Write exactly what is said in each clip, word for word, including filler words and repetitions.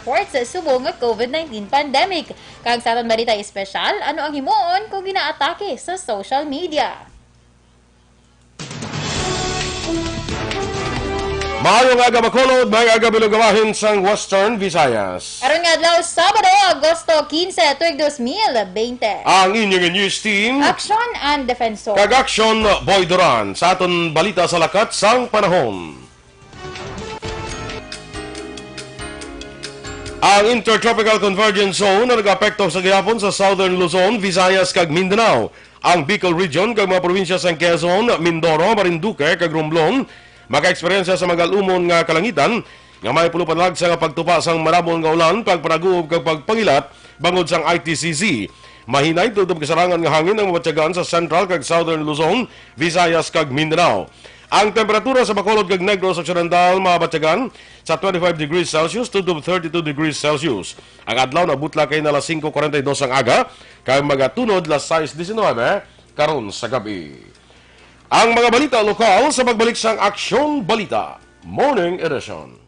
reports subong nga COVID nineteen pandemic. Kag sa aton balita espesyal, ano ang himuon kung ginaatake sa social media? Maayong aga, Bacolod. Maayong aga, Bilog Bahin sang Western Visayas. Karon nga adlaw, Sabado, Agosto quince, tuig dos mil bente. Ang inyong news team, Aksyon and Defensor. Kag Aksyon, Boy Duran. Sa aton balita sa lakat sang panahon. Ang Intertropical Convergence Zone na nag-apekto sa gihapon sa Southern Luzon, Visayas, kag Mindanao. Ang Bicol Region kag mga probinsya sang Quezon, Mindoro, Marinduque, kag Romblon maka-eksperyensya sa magalumon nga kalangitan nga may pulo panalagsa nga pagtupa sang malabon nga ulan, pagpanaguob, kag pagpangilat bangod sang I T C Z. Mahinay tubtob kasarangan nga hangin ang mabatyagan sa Central kag Southern Luzon, Visayas, kag Mindanao. Ang temperatura sa Bacolod kag Negros Occidental mabatyagan sa twenty-five degrees Celsius tubtob thirty-two degrees Celsius. Ang adlaw nabutla kay na alas singko kuwarenta y dos ang aga, kag magatunod alas sais disinuybe karon sa gabi. Ang mga balita lokal sa pagbalik sang Aksyon Balita Morning Edition.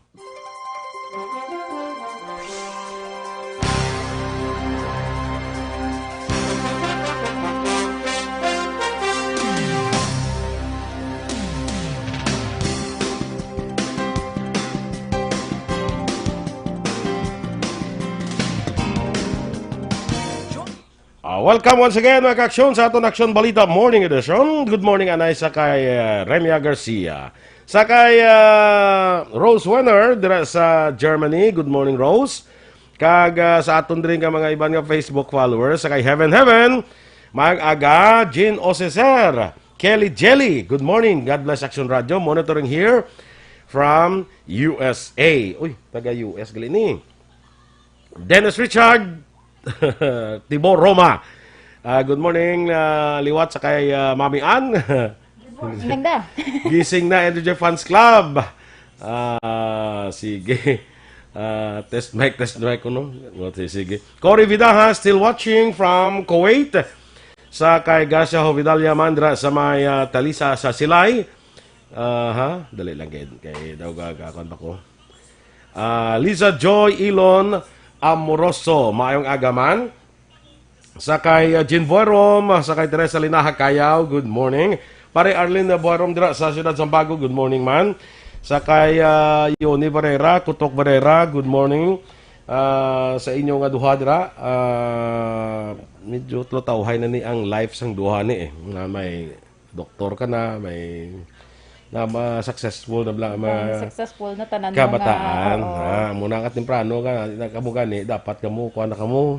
Ah, welcome once again, mga ka-aksyon, sa aton Aksyon Balita Morning Edition. Good morning, anay, sa kay, eh, Remia Garcia. Sa kay, ah, Rose Wenner, dira sa Germany. Good morning, Rose. Kag, ah, sa aton diri nga mga iban nga Facebook followers, sa kay Heaven Heaven, mag-aga, Jean Oseser, Kelly Jelly. Good morning. God bless Action Radio. Monitoring here from U S A. Uy, taga U S gali ni. Dennis Richard, Tibor Roma. Ah, good morning, ah, liwat sa kay, ah, Mami Ann. Good morning, Ganda. Gising na, N J Fans Club. Ah, sige. Ah, test mic, test mic ko, no? Well, si-, sige. Cory Vidaja, still watching from Kuwait. Sa kay Gracia Hovidalia Mandra sa may, ah, Talisa sa Silay. Aha, dali lang kay, kay daw gaga, kuwan pa ko. Ah, Liza Joy Ilon Amoroso, maayong aga man. Sa kay, ah, Jean Boyrom, sa kay Teresa Linaha Cayaw, good morning. Pare Arlene Boyrom dira sa Siyudad Sambago, good morning man. Sa kay, ah, Yoni Barrera, Kutok Barrera, good morning. Ah, sa inyo nga duha dira, ah, medyo tulotawhay na ni ang life sang duha ni eh. Nga may doktor ka na, may na ma-, successful na bla-, ma-, Ang successful na tanan mo na, kabataan, oo. Ha? Muna ka temprano ka, na kamo gani, dapat kamo, kuha na kamo.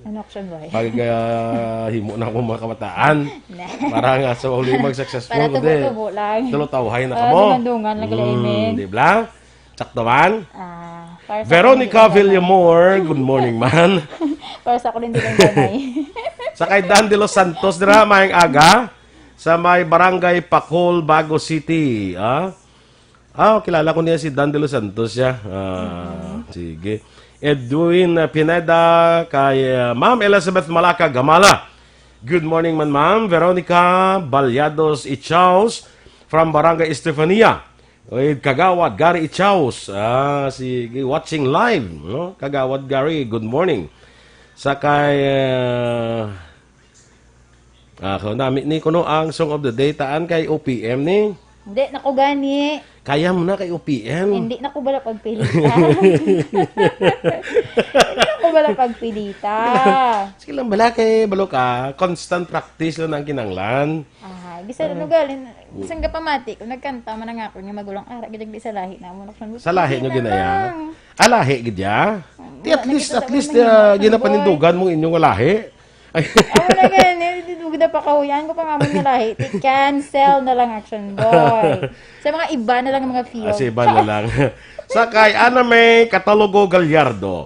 Ano action ba eh? Pag, ah, himo na akong mga kabataan. Na. Para nga sa uli mag-successful, Para kundi tubo-tubo lang. Tulotawhay na Para kamo. dungan-dungan lang, Mm, Clement. di ba? Sakto man? Ah, para sa Veronica akin, hindi lang Villamor, good morning man. Para sa ako din, di lang ganay. Sa kay Dan de los Santos, dira, maayong aga. Sa may Barangay Pacol, Bago City. Ah? Ah, kilala ko niya si Dan de los Santos siya. Ah, sige. Edwin, ah, Pineda, kay, ah, Ma'am Elizabeth Malaka Gamala. Good morning man, Ma'am. Veronica Balyados Ichaus from Barangay Estefania. With Kagawad Gary Ichaus. Ah, sige, watching live, no? Kagawad Gary, good morning. Sa kay, ah, Ah, so, nami ni kuno ang song of the day, taan kay O P M ni. Hindi na ko gani. Kaya mo na kay O P M. Hindi na ko bala pagpilitan. Hindi na ko bala pagpilitan. Sige lang bala kay balo ka, constant practice lang ang kinanglan. Ah, bisan ano galing, bisan ka pamati, kung nagkanta man ang ako, nga magulang ara, gid di sa lahi na mo, Sa lahi nyo ginaya? Ah, lahi gid ya? Di, at least, at least, ah, ginapanindugan mo inyong lahi. Ay. Ako na gani, di ko na pakahuyan ko pa nga mo nga lahi. Cancel na lang, Action Boy. Sa mga iba na lang ang mga field. Ah, sa iba na lang. Sa kay Ana May Catalogo Gallardo.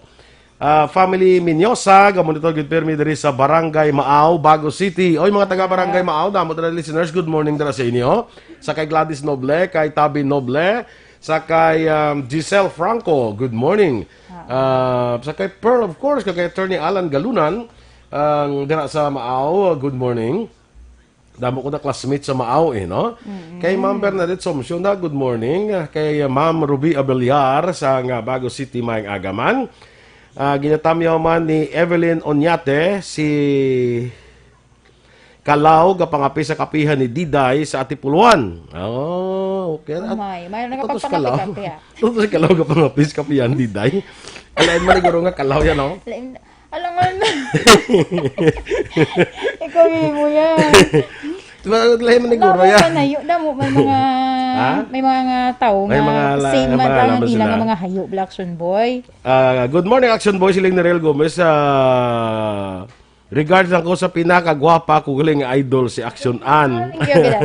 Ah, family Minyosa, gamonitor gid pirmi diri sa Barangay Maaw, Bago City. Oy, mga taga Barangay Maaw, damo dira listeners. Good morning dira sa inyo. Sa kay Gladys Noble, kay Tabi Noble, sa kay, um, Giselle Franco, good morning. Ah, sa kay Pearl, of course, kay Attorney Alan Galunan, ang dira sa Maaw, good morning. Damo ko na classmate sa Maaw eh, no? Kay Ma'am Bernadette Somsyo na, good morning. Kay Ma'am Ruby Abeliar sa nga Bago City, maayong aga man. Ah, ginatamyaw man ni Evelyn Oñate si Kalaw nga pangapis sa kapihan ni Diday sa Atipuluan. Oh, okay. Oh, may, may Ito to si Kalaw. Nakapagpangapit-apit, ah. Ito to si Kalaw nga pangapis sa kapihan ni Diday. Alain man siguro nga Kalaw yan, no? Lain, alangan na. Ikaw mo yan. Diba, lain man siguro Damo yan. Man hayo, damo man mga, Ha? May mga nga tao May nga mga la-, same mga man ang laman ilang sila. Mga hayo, Black Action Boy. Ah, good morning, Action Boy, siling ni Real Gomez. Ah, regards lang ko sa pinakagwapa ko galing idol si Action Ann. Thank you, Gida.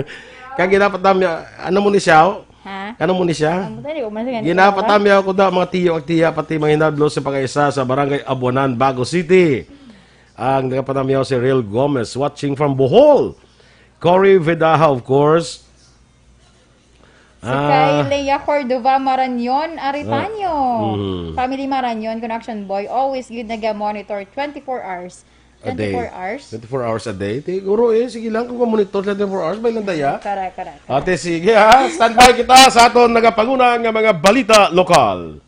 Kaya ginapatam niya, ano mo ni siya? Ha? Ano mo ni siya? Ang buta, di ko man siya Ginapatam niya ako da, mga tiyo at tiya, pati mga hinadlo sa pagkaisa sa Barangay Abuanan, Bago City. Ang nagapatam niya si Real Gomez, watching from Bohol. Cory Vedaha, of course. Si Ah. Kay Lea Cordova Marañon Aritanyo. Ah. Mhm. Family Marañon, Connection Boy, always gid naga-monitor twenty-four hours. A day. Twenty-four hours? Twenty-four hours a day? Siguro eh, sige lang kung monitor sa twenty-four hours, may lang daya. Correct, correct, correct. Ate, sige ha. Standby kita sa aton nagapanguna nga mga balita lokal.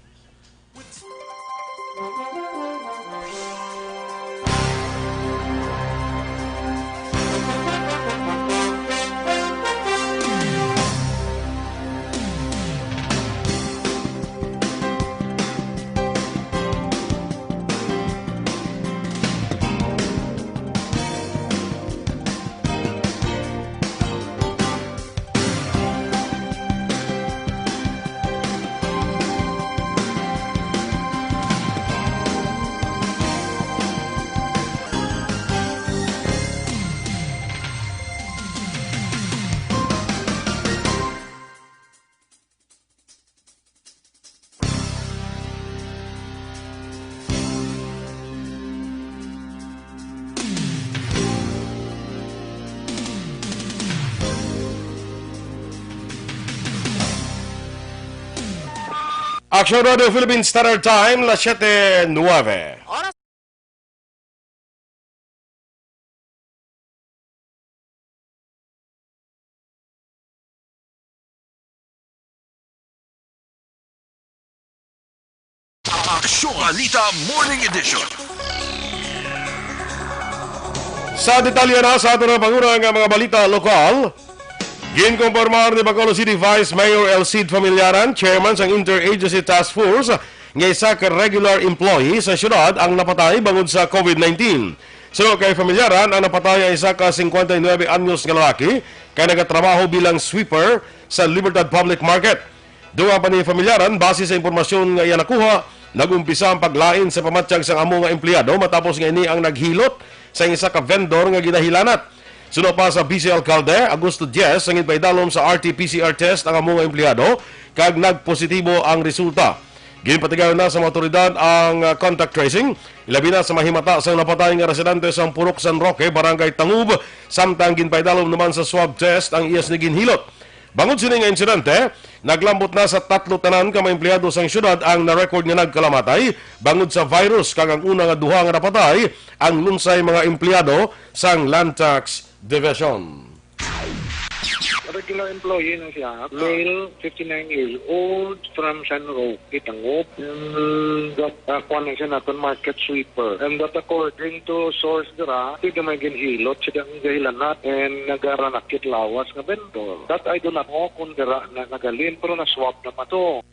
Action Radio Philippine Standard Time, las siete nueve. Oras. Aksyon Balita Morning Edition. Sa detalye na sa aton nga panguna nga mga balita lokal, ginkumpirmar ni Bacolod City Vice Mayor Elcid Familiaran, chairman sang Interagency Task Force, nga isa ka regular employee sa siyudad ang napatay bangod sa covid nineteen. Suno kay Familiaran, ang napatay ay isa ka cincuenta y nueve anyos nga lalaki kay nagatrabaho bilang sweeper sa Libertad Public Market. Dungan pa ni Familiaran, base sa impormasyon nga iya nakuha, nag-umpisa ang paglain sa pamatyag sang amo nga empleyado matapos nga ini ang naghilot sa isa ka vendor nga ginahilanat. Suno pa sa Vice Alcalde, Augusto Diez, ang ginpaidalom sa R T P C R test ang amo nga empleyado kag nagpositibo ang resulta. Ginpatigayon na sa mga awtoridad ang, ah, contact tracing, ilabi na sa mahimata sang napatay nga residente sa Purok San Roque, Barangay Tangub, samtang ginpaidalom naman sa swab test ang iya sini ginhilot. Bangod sini nga insidente, naglambot na sa tatlo tanan ka mga empleyado sang siyudad ang na-record nga nagkalamatay bangod sa virus, kag ang una nga duha nga napatay ang lunsay mga empleyado sang Land Tax Division. Regular employee na siya, male, fifty-nine years old, from San Roque, Tangub. And that, uh, kuwan na siya naton, market sweeper. And that, according to source dira, pwede may ginhilot siya ang gahilanat and nagaranakit lawas nga vendor. That I do not know kung dira na nagalin, pero na-swab naman to.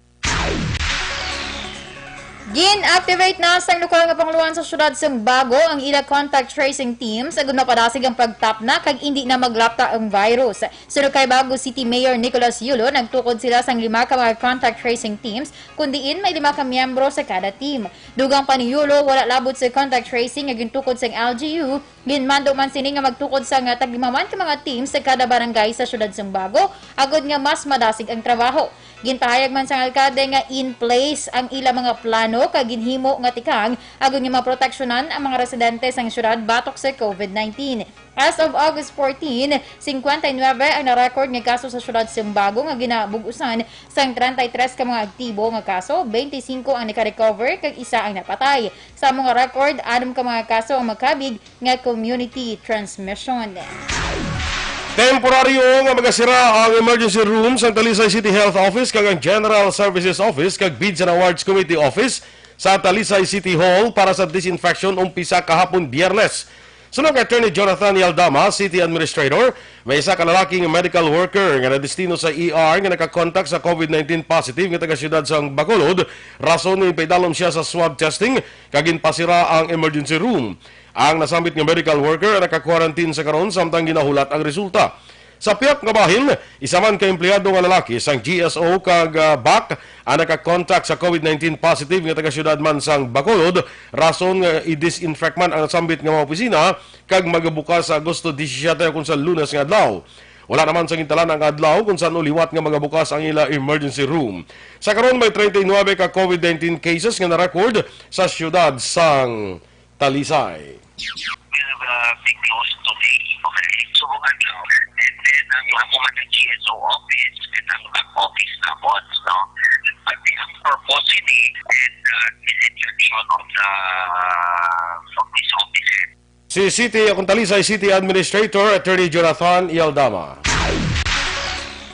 Gin-activate na sang lokal nga panguluhan sa siyudad sang Bago ang ila contact tracing teams agud mapadasig ang pagtapna kag indi na maglapta ang virus. Suno kay Bago City Mayor Nicolas Yulo, nagtukod sila sang lima ka mga contact tracing teams, kun diin may lima ka miyembro sa kada team. Dugang pa ni Yulo, wala labot sa contact tracing nga gintukod sang L G U, ginmando man sini nga magtukod sang tagmaman ka mga team sa kada barangay sa siyudad sang Bago, agud nga mas madasig ang trabaho. Ginpahayag man sang alkalde nga in place ang ila mga plano kag ginhimo nga tikang agud nga maproteksyonan ang mga residente sang siyudad batok sa covid nineteen. As of August fourteen, cincuenta y nueve ang na-record nga kaso sa siyudad sang Bago nga ginabug-usan sang treinta y tres ka mga aktibo nga kaso, twenty-cinco ang naka-recover kag isa ang napatay. Sa amo nga record, anom ka mga kaso ang makabig nga community transmission. Temporaryo nga magasira ang emergency room sang Talisay City Health Office kag ang General Services Office kag Bids and Awards Committee Office sa Talisay City Hall para sa disinfection umpisa kahapon Biyernes. Suno kay Attorney Jonathan Yaldama, City Administrator, may isa ka lalaki nga medical worker nga nadestino sa E R nga nakakontak sa COVID nineteen positive nga taga-siyudad sang Bacolod, rason nga ipaidalom siya sa swab testing kag ginpasira ang emergency room. Ang nasambit nga medical worker naka-quarantine sa karon samtang ginahulat ang resulta. Sa pihak nga bahin, isa man ka empleyado nga lalaki sang G S O kag, ah, bac ang naka-contact sa COVID nineteen positive nga taga-siyudad man sang Bacolod, rason nga i-disinfect man ang nasambit nga mga opisina kag magabukas sa Agosto disisiete, kon sa Lunes nga adlaw. Wala naman sa gintalaan ang adlaw kung san-o liwat nga magabukas ang ila emergency room. Sa karon, may treinta y nuebe ka COVID nineteen cases nga na-record sa siyudad sang Talisay. We have a big close today, okay? Subong adlaw. And then, ang amo man ang G S O office and ang back office namon, no? Pati ang for positive and, uh, disinfection of the, of these offices. Si City, akong Talisay City Administrator, Attorney Jonathan Yaldama.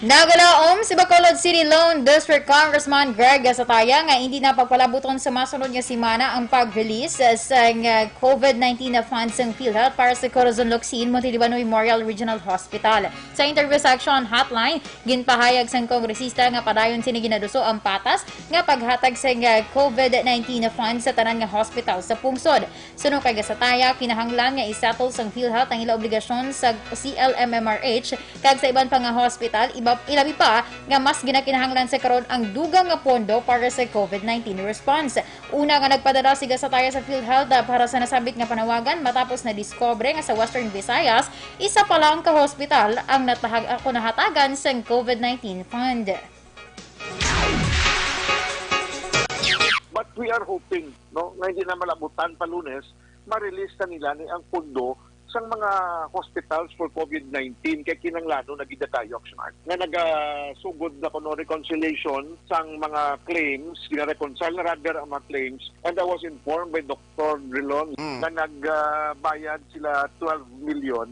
Nagalaom si Bacolod City Lone District Congressman Greg Gasataya nga hindi na pagpalabuton sa masunod nga semana ang pag-release sa, uh, COVID nineteen na funds sang PhilHealth para sa Corazon Locsin Montelibano Memorial Regional Hospital. Sa interview sa Action Hotline, ginpahayag sang kongresista nga padayon sini ginaduso ang patas nga paghatag sang, uh, COVID nineteen na funds sa tanan nga hospital sa pungsod. Suno kay Gasataya, kinahanglan nga i-settle sang PhilHealth ang ila obligasyon sa C L M M R H kag sa iban pa nga hospital, iba, ilabi pa nga mas ginakinahanglan sa karon ang dugang nga pondo para sa COVID nineteen response. Una nga nagpadala si Gasataya sa PhilHealth, ah, para sa nasambit nga panawagan matapos nadiskubre nga sa Western Visayas, isa pa lang ka hospital ang natahag-, ako nahatagan sang COVID nineteen fund. But we are hoping, no, nga hindi na malabutan pa Lunes, ma-release na nila ni ang pondo sang mga hospitals for COVID nineteen kay kinahanglanon na gid na tayo, Action Art, nga nagasugod na kuno reconciliation sang mga claims, gina-reconcile na rather ang mga claims, and I was informed by Doctor Drilon Mm. na nagbayad sila twelve million.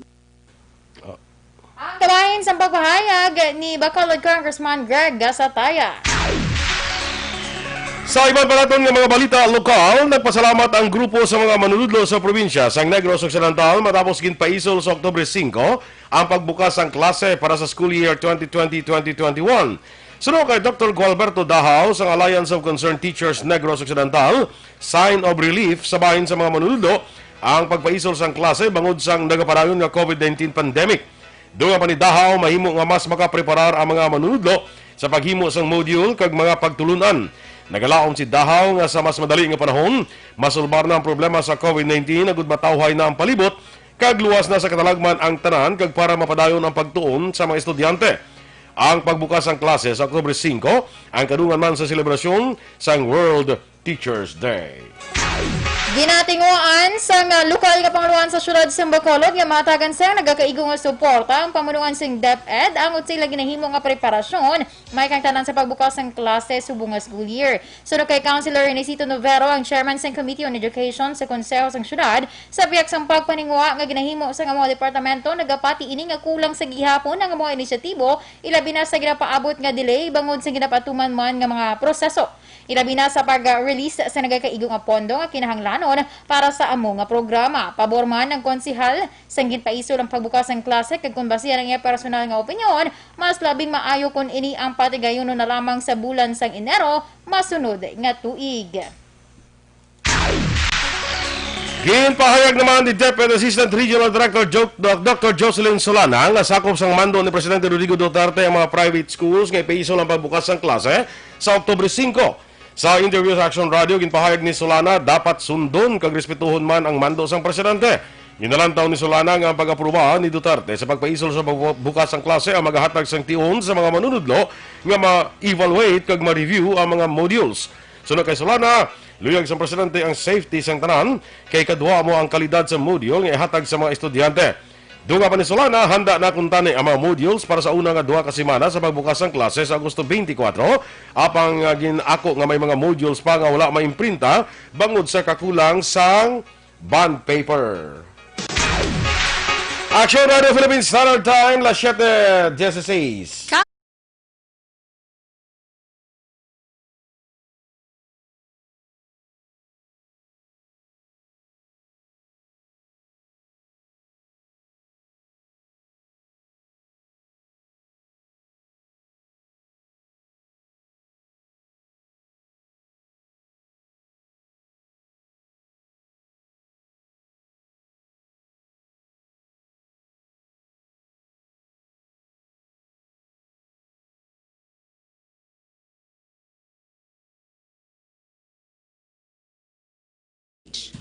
Ang kabahin sang pagpahayag ni Bacolod Congressman Greg Gasataya. Sa iban pa naton nga mga balita lokal, nagpasalamat ang grupo sa mga manunudlo sa probinsya sang Negros Occidental matapos ginpaisol sa Oktubre singko ang pagbukas sang klase para sa school year twenty twenty, twenty twenty-one. Suno kay Doktor Gualberto Dahaw sang Alliance of Concerned Teachers Negros Occidental, sign of relief sa bahin sa mga manunudlo ang pagpaisol sang klase bangod sang nagapadayon nga COVID nineteen pandemic. Dungan pa ni Dahaw, mahimo nga mas makapreparar ang mga manunudlo sa paghimo sang module kag mga pagtulon-an. Nagalaom si Dahaw nga sa mas madali nga panahon, masulbar na ang problema sa COVID nineteen agud matawhay na ang palibot kag luwas na sa katalagman ang tanan kag para mapadayon ang pagtuon sa mga estudyante. Ang pagbukas sang klase sa Oktubre singko, ang kadungan man sa selebrasyon sang World Teachers Day. Ginatinguhaan sang, ah, lokal nga pangulohan sa siyudad sang Bacolod nga matagan sang nagakaigo nga suporta ang pamunuan sing DepEd angot sa ila ginahimo nga preparasyon may kang tanan sa pagbukas sang klase subong nga school year. Suno kay Councilor Renesito Novero, ang chairman sang Committee on Education sa Konseho sang Siyudad, sa pihak sang pagpaninguha nga ginahimo sang amo nga departamento, nagapati ini nga kulang sa gihapon ang amo nga inisyatibo, ilabi na sa ginapaabot nga delay bangod sa ginapatuman man nga mga proseso. Ilabi na sa pag-release sa nagakaigo nga pondo nga kinahanglanon para sa amo nga programa. Pabor man ang konsehal sang ginpaisol ang pagbukas sang klase kag kon basihan ang iya personal nga opinyon, mas labing maayo kon ini ang patigayunon na lamang sa bulan sang Enero masunod nga tuig. Ginpahayag naman ni DepEd Assistant Regional Director Jo-, Doc-, Doctor Jocelyn Solana nga sakop sang mando ni Presidente Rodrigo Duterte ang mga private schools nga ipaisol ang pagbukas sang klase sa Oktubre singko. Sa interview sa Action Radio, ginpahayag ni Solana, dapat sundon kag respetuhon man ang mando sang presidente. Ginalantaw ni Solana nga ang pag-aproba ni Duterte sa pagpaisol sa pagbu-, bukas sang klase ang magahatag sang tion sa mga manunudlo nga ma-evaluate kag ma-review ang mga modules. Suno kay Solana, luyag sang presidente ang safety sang tanan, kay kadwa mo ang kalidad sa module nga ihatag sa mga estudyante. Dungan pa ni Solana, handa na kuntani ang mga modules para sa una nga duha ka semana sa pagbukas sang klase sa Agosto twenty-four, apang, ah, gin-ako nga may mga modules pa nga wala maimprinta bangod sa kakulang sang bond paper. Action Radio Philippines Standard Time, las siete dieciséis.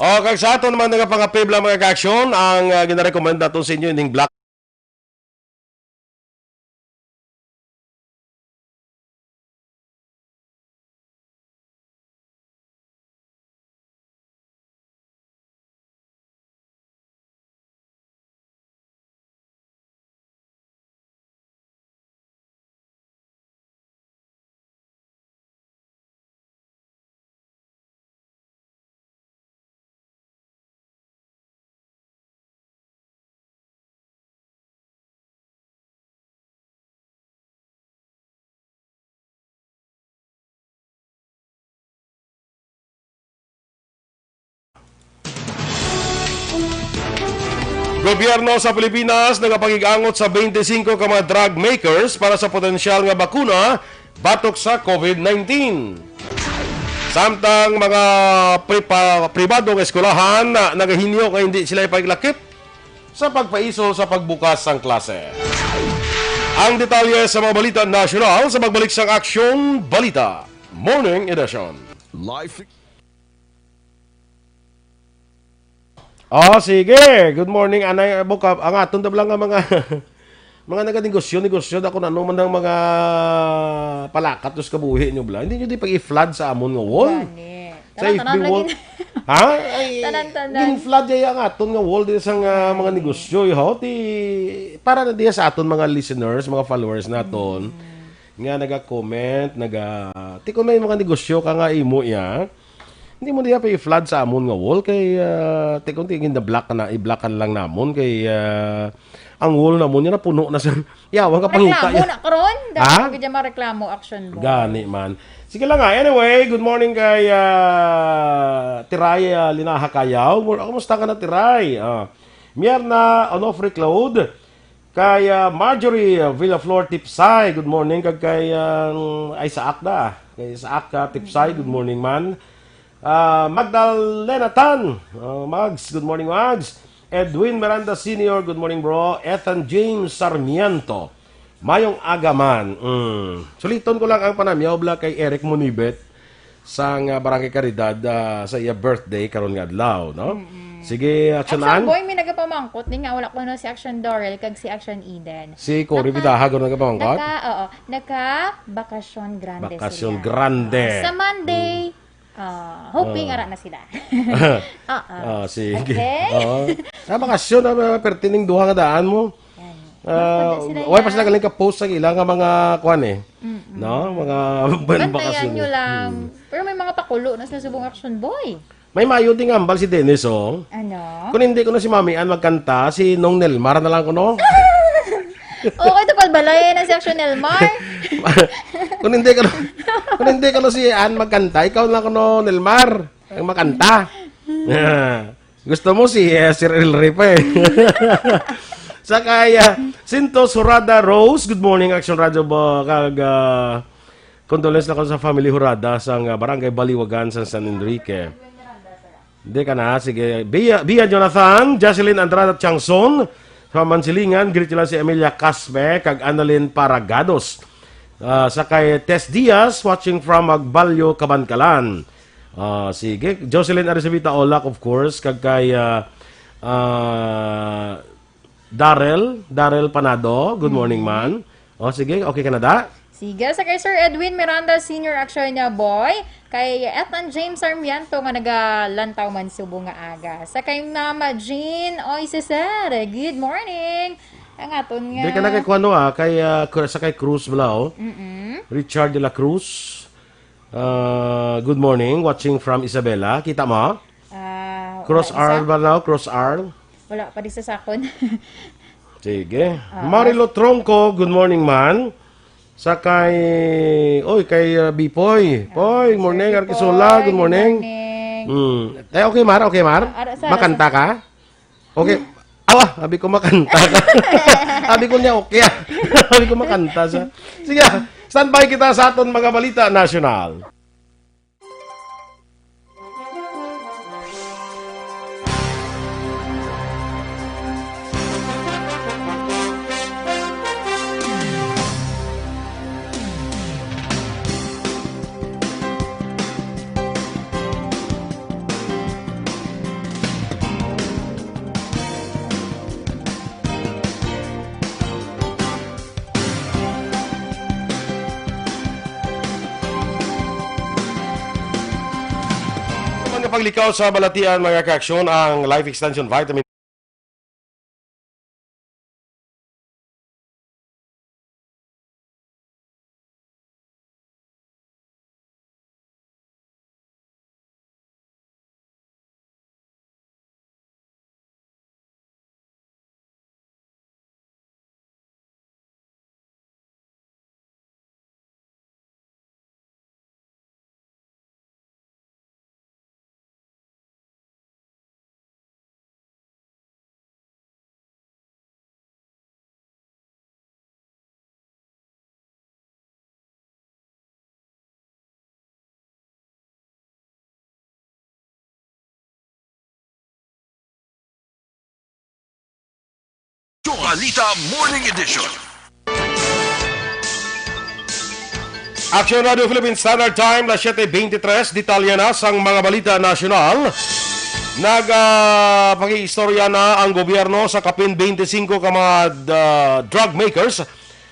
O, kag sa aton mga nagapangapib lang, mga ka-aksyon, ang, ah, ginarecommend naton sa inyo ining black. Gobyerno sa Pilipinas nagapakig-angot sa twenty-five ka mga drug makers para sa potensyal nga bakuna batok sa COVID nineteen. Samtang mga pripa-, pribado nga eskwelahan na nagahinyo nga hindi sila ipaglakip sa pagpaiso sa pagbukas sang klase. Ang detalye sa mga balita nasyonal sa pagbalik sang Aksyon Balita Morning Edition. Life. Oh, sige. Good morning, Anay Bukab. Ang aton daw lang nga mga, mga naganegosyo, negosyo, da kung ano man ang mga palakat sa kabuhi nyo, bla. Hindi nyo di pag-i-flood sa amon nga wall. Gani. Sa Tanan, F B tanan wall. Lagi. Ha? Ay, Tanan, tanan. Gin-flood ay ang aton nga wall din sa nga mga negosyo, eh, ho. Ti, para na diya sa aton mga listeners, mga followers naton, nga naga-comment, naga, ti kung may mga negosyo ka nga imo iya, hindi mo diya pa i-flood sa amon nga wall kay, ah, ti kung ti gin-block na, i-block ka lang namon kay, ah, ang wall namon niya napuno na sa yawa nga pangita. Reklamo na karon. Ha? Dahil gid mareklamo, action mo. Gani man. Sige lang nga. Anyway, good morning kay, ah, Tiray, ah, Linaha Kayaw. Mur-, kumusta ka na, Tiray? Ah, Mierna Onofre Claude, kay, ah, Marjorie, ah, Villaflor Tipsay. Good morning. Kag kay, ah, Isaac da. Kay Isaac, ah, Tipsay. Good morning, man. Ah, Magdalena Tan. Ah, Mags, good morning, Mags. Edwin Miranda Senior, good morning, bro. Ethan James Sarmiento, mayong aga man. Mm. Suliton ko lang ang panamyaw bla kay Eric Munibet sang, ah, Barangay Caridad, ah, sa iya birthday karon nga adlaw, no? Mm-mm. Sige, Action Action Ann. Boy, may nagapamangkot ni nga wala ko na si Action Dorel kag si Action Eden. Si Cory Naka-, Bidaha, gano'n nagapamangkot? Naka, oo, naka bakasyon grande Bakasyon sila. Grande. Ah, sa Monday, Mm. ah, hoping Oh. ara na sila. Oo. Ah, sige. Okay. Oo. Ah, bakasyon, ah, pertining duha nga daan mo. Yan. Ah, Magpunta sila wala pa yan. Sila galing ka-post sa ila nga mga kuwan eh. Mm-mm. No? Mga ban-, Bantayan bakasyon nyo eh. lang. Mm. Pero may mga pakulo na sila subong Action Boy. May mayo din nga ambal si Dennis, oh. Ano? Kung hindi ko na si Mami Ann magkanta, si Nong Nelmar na lang ko, no? Okay, ito palbalay na si Action Nelmar. Kung hindi ko na, kung hindi ko na si Ann magkanta, ikaw na lang ko, no, Nelmar, ang makanta. Ah, gusto mo si, eh, Sir El Rey pa, eh. Sa kay, ah, Sintos Horada Rose, good morning, Action Radio ba? Kag, ah, condolence na ko sa family Horada sa, ah, Barangay Baliwagan sa San Enrique. Hindi ka na, sige. Bia, Bia Jonathan, Jocelyn Andrada Changson, sa Mansilingan, greet nila si Emilia Caspe, kag Annalyn Paragados. Ah, sa kay Tess Diaz, watching from Agbalyo, Kabankalan. Ah, sige. Jocelyn Arizabita Olak, of course, kag kay, ah, ah, Darrell, Darrell Panado, good morning, Mm. man. O, sige, okay ka na, da? Sige, sa kay Sir Edwin Miranda, Senior Action niya, boy. Kay Ethan James Sarmiento, nga nagalantaw man subong nga aga. Sa kay Mama Jean, oy, si Sir, good morning. Ang aton nga Di ka na kay Kuano, ah, kay, ah, Cru-, sa kay Cruz bala, oh. Mm-mm. Richard de la Cruz. Ah, good morning, watching from Isabela. Kita mo? Ah, Cross wala isa. R ba now? Cross R? Wala pa di sa sakon. Sige. Ah, Marilo Tronco, good morning, man. Sa kay, oy, kay, uh, Bipoy. Ah, Poy, Sir morning, Bipoy, Arkisola, good good morning. Morning. Mm. Eh, okay, Mar? Okay, Mar? Ah, ara, sa, Makanta sa ka? Okay. Awa, sabi ko makanta ka. Sabi ko niya, okay, ah. Sabi ko makanta siya. Sige, ah. Standby kita sa aton mga balita nasyonal. Likaw sa balatian, mga kaaksyon, ang Life Extension Vitamin. Balita Morning Edition. Action Radio Philippine Standard Time, las siete veintitrés. Detalye na sang mga balita nasyonal. Nag, ah, pag-iistorya na ang gobyerno sa kapin twenty-five ka mga, ah, drug makers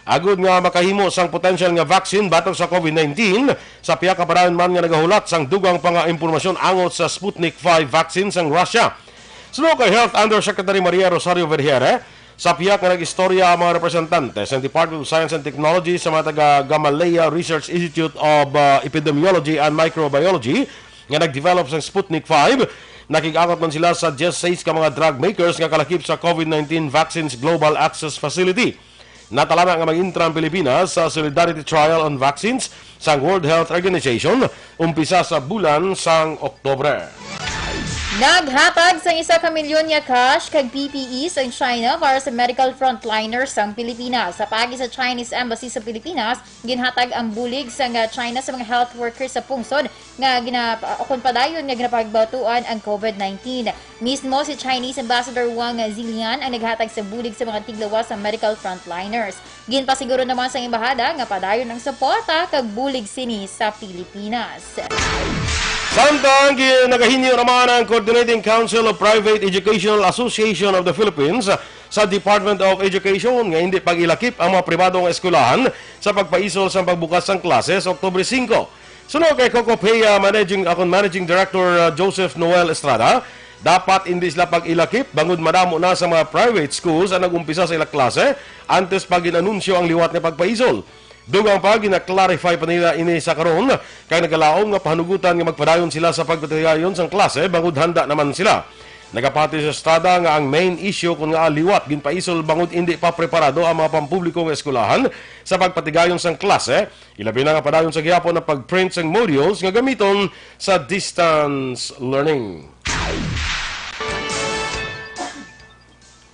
agud nga makahimo sang potensyal nga vaccine batok sa COVID nineteen, sa pihak ka padayon man nga nagahulat sang dugang pa nga impormasyon angot sa Sputnik five vaccine sang Russia. Suno kay Health Undersecretary Maria Rosario Vergeire, sa pihak nga nag-istorya ang mga representante sa Department of Science and Technology sa mga taga Gamaleya Research Institute of, uh, Epidemiology and Microbiology nga nag-develop sang Sputnik five, nakig-angot man sila sa diyes seis ka mga drug makers nga kalakip sa COVID nineteen Vaccines Global Access Facility. Natalana nga mag-entra ang Pilipinas sa Solidarity Trial on Vaccines sang World Health Organization umpisa sa bulan sang Oktubre. Naghatag sang isa ka milyon nga cash kag P P Es ang China para sa medical frontliners sang Pilipinas. Sa paagi sa Chinese Embassy sa Pilipinas, ginhatag ang bulig sang China sa mga health workers sa pungsod nga gina-, akon padayon nga ginapagbatuan ang COVID nineteen. Mismo si Chinese Ambassador Wang Zilian ang naghatag sa bulig sa mga tiglawas sa medical frontliners. Ginpasiguro naman sang embahada nga padayon ang suporta kag bulig sini sa Pilipinas. Samtang gi-, nagahinyo naman ang Coordinating Council of Private Educational Association of the Philippines sa Department of Education nga hindi pag-ilakip ang mga pribado nga eskwelahan sa pagpaisol sang pagbukas sang klase sa Oktubre singko. Suno kay Coco Pea, Managing, akon Managing Director, uh, Joseph Noel Estrada, dapat indi sila pag-ilakip bangod madamo na sa mga private schools ang nag-umpisa sa ila klase antes pa gin-anunsyo ang liwat nga pagpaisol. Dugang pa, gina-clarify pa nila ini sa karon, kay nagalaom nga pahanugutan nga magpadayon sila sa pagpatigayon sang klase bangod handa naman sila. Nagapati si Estrada nga ang main issue kon ngaa liwat ginpaisol bangod indi pa preparado ang mga pampubliko nga eskwelahan sa pagpatigayon sang klase, ilabi na nga padayon sa gihapon ang pag-print sang modules nga gamiton sa distance learning.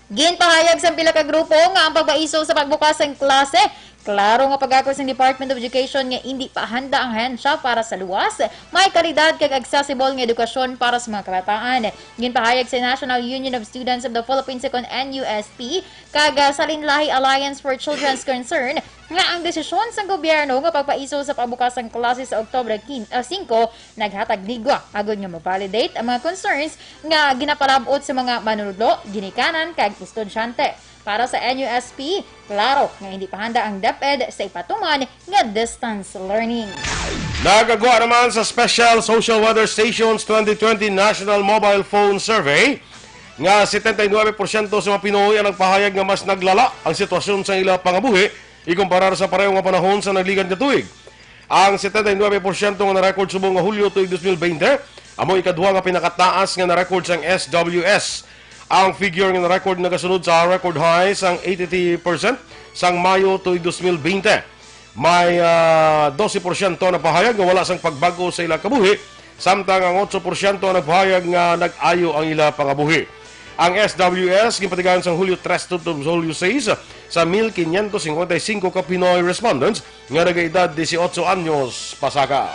Ginpahayag sang pila ka grupo nga ang pagpaisol sa pagbukas sang klase, klaro nga pag-ako sang Department of Education nga indi pa handa ang ahensya para sa luwas, may kalidad kag accessible nga edukasyon para sa mga kabataan. Ginpahayag sa National Union of Students of the Philippines, kon N U S P, kag, ah, Salinlahi Alliance for Children's Concern, nga ang desisyon sang gobyerno nga pagpaisol sa pagbukas sang klase sa Oktubre quin-, ah, singko naghatag ligwa agud nga ma-validate ang mga concerns nga ginapalab-ot sa mga manunudlo, ginikanan, kag estudyante. Para sa N U S P, klaro nga hindi pa handa ang DepEd sa ipatuman nga distance learning. Nagagwa naman sa Special Social Weather Stations twenty twenty National Mobile Phone Survey nga setenta y nueve porsyento sa mga Pinoy ang nagpahayag nga mas naglala ang sitwasyon sa ila pangabuhi ikumparar sa pareho nga panahon sa nagligad nga tuig. Ang setenta y nueve porsyento nga na-record subong nga Hulyo tuig dos mil bente amo ikadua nga pinakataas nga na-record sang S W S. Ang figure nga na-record nagasunod sa record high sang eighty-three percent sang Mayo tuig dos mil bente. May, ah, dose porsyento nagpahayag nga wala sang pagbag-o sa ila kabuhi, samtang ang otso porsyento nagpahayag nga nag-ayo ang ila pangabuhi. Ang S W S ginpatigayon sang Hulyo tres tubtob sa Hulyo sais sa mil quinientos cincuenta y cinco ka Pinoy respondents nga nagaedad dieciocho anyos pasaka.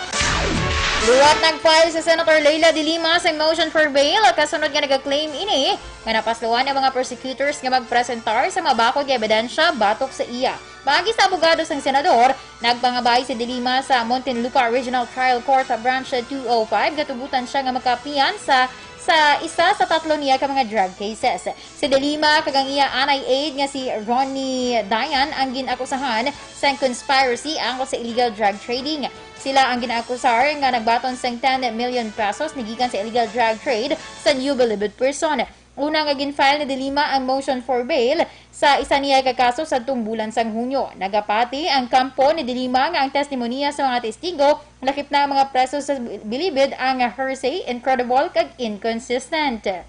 Liwat nag-file si Senator Leila de Lima sa motion for bail, kasunod nga nag-claim ini nga napasluan ang mga prosecutors nga magpresentar sa mga bakod nga ebidensya batok sa iya. Paagi sa abogado sang senador, nagpangabay si De Lima sa Muntinlupa Regional Trial Court Branch two oh five, gatugutan siya nga makapiyansa sa isa sa tatlo niya ka mga drug cases. Si De Lima kag ang iya anay aide nga si Ronnie Dayan ang gin-akusahan sang conspiracy angkol sa illegal drug trading. Sila ang ginaakusar nga nagbaton sang ten million pesos ni gikan sa illegal drug trade sa New Bilibid Prison. Una nga gin-file ni De Lima ang motion for bail sa isa niya ka kaso sadtong bulan sang Hunyo. Nagapati ang kampo ni De Lima nga ang testimonya sa mga testigo lakip na ang mga preso sa Bilibid ang hearsay, incredible, kag inconsistent.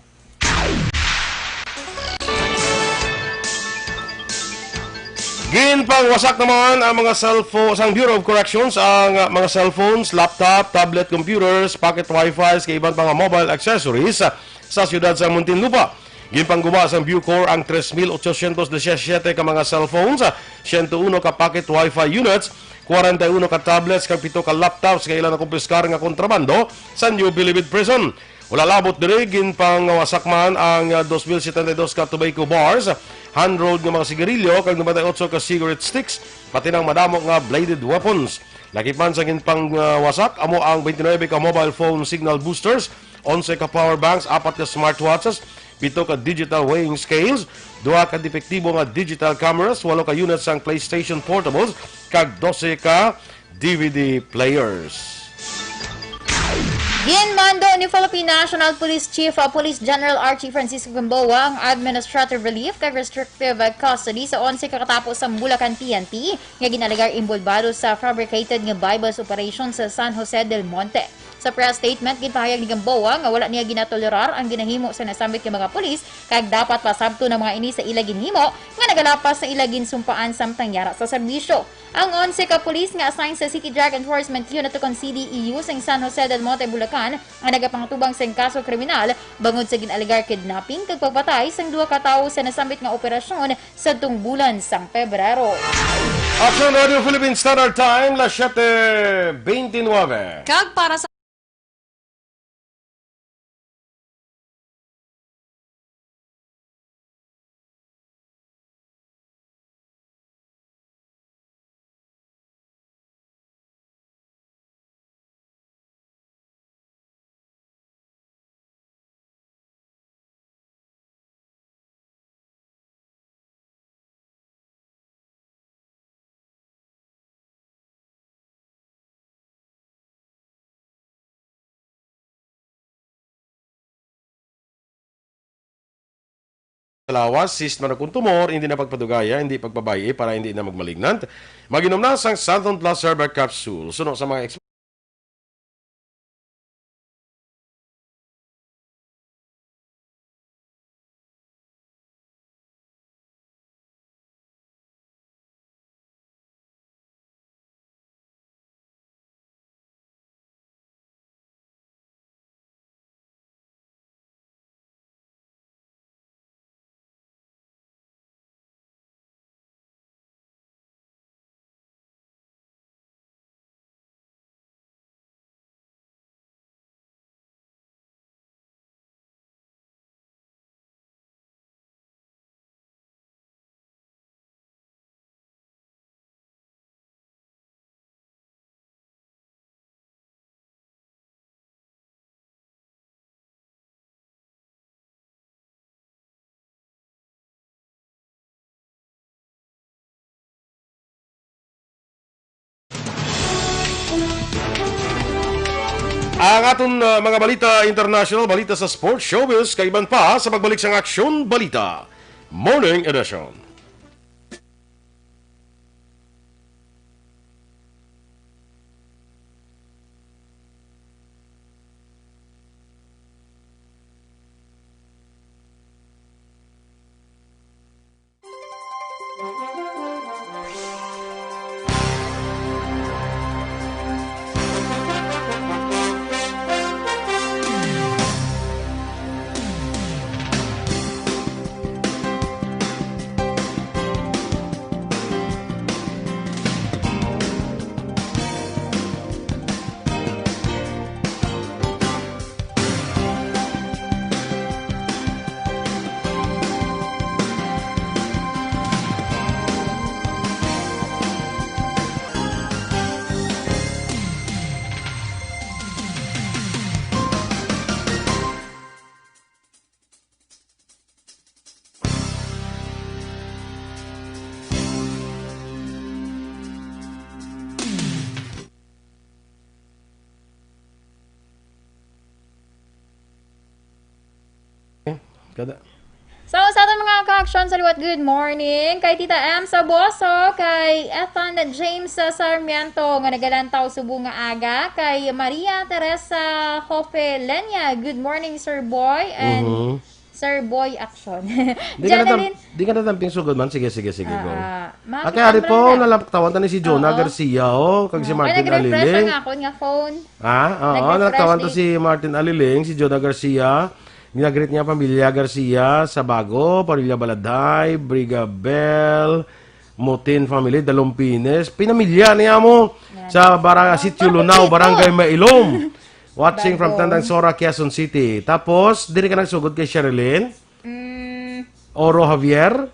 Ginpangwasak naman ang mga cellphone sang Bureau of Corrections ang, uh, mga cellphones, laptop, tablet, computers, pocket wifi, kag iban pa nga mobile accessories, uh, sa siyudad sa Muntinlupa. Ginpangguba sang Bucor ang tres mil ochocientos disisiyete ka mga cellphones, uh, siyento uno ka pocket wifi units, kwarenta y uno ka tablets, kag pito ka laptops nga ila nakumpiskar nga kontrabando sa New Bilibid Prison. Wala labot diri, ginpangwasak man ang, ah, dos mil setenta y dos ka tobacco bars, hand-rolled nga mga sigarilyo, kag nobenta y otso ka cigarette sticks, pati nang madamo nga bladed weapons. Lakip man sa ginpangwasak amo ang twenty-nine ka mobile phone signal boosters, onse ka power banks, apat ka smartwatches, pito ka digital weighing scales, duha ka depektibo nga digital cameras, walo ka units sang PlayStation portables, kag dose ka D V D players. Ginmando ni Philippine National Police Chief, uh, Police General Archie Francisco Gamboa ang administrative relief kag restrictive, uh, custody sa onse ka katapo sa Bulacan P N P nga ginalegar inbolbado sa fabricated nga buy-bust operation sa San Jose del Monte. Sa press statement, ginpahayag ni Gamboa nga wala niya ginatolerar ang ginahimo sa nasambit nga mga pulis kag dapat pasabton ang mga ini sa ila ginhimo nga nagalapas sa ila ginsumpaan samtang yara sa serbisyo. Ang onse ka pulis nga assigned sa City Drug Enforcement Unit ukon C D E U sang San Jose del Monte, Bulacan, ang nagapangatubang sing kaso kriminal bangod sa gin-alegar kidnapping kag pagpatay sang duha ka tawo sa nasambit nga operasyon sadtong bulan sang Pebrero. Aksyon Radio Philippine Standard Time, las siete veintinueve. Kag para sa Sa lawas, cyst man o kon tumor, hindi na pagpadugaya, hindi pagpabay-i para hindi na magmalignant. Mag-inom na sang Santon Plus Herbal Capsule. Suno sa mga Ang aton, uh, mga balita international, balita sa sports, showbiz, kaiban pa sa pagbalik sang Aksyon Balita Morning Edition. Kada So, sa aton mga ka-action sa liwat, good morning kay Tita M Saboso, kay Ethan James Sarmiento nga nagalantaw subong nga aga, kay Maria Teresa Jofe Lenya, good morning, Sir Boy, and Mhm. Sir Boy Action. Di ka na tam-, Janelyn, di ka na tamping sugod man. Sige, sige, sige, go. Ah, ah, makita Ate Ari mo po, lang na. Nalaktawan ta ni si Jonah Oo. Garcia, oh, kag si Oo. Ay, Martin nag-refresh Aliling. Ang akon nga phone. Ha? Oo, Nag-refresh nalaktawan ta ni si Martin Aliling, si Jonah Garcia. Ginagreet niya pamilya Garcia, Sabago, pamilya Baladay, Brigabel, Motin family, Dalumpines. Pinamilya niya mo Yan. Sa bara-, Ang Sitio Lunaw, pamilya ko. Barangay Mailom. Watching from Bago. Tandang Sora, Quezon City. Tapos, diri ka nagsugod kay Sherilyn? Mm. Oro Javier?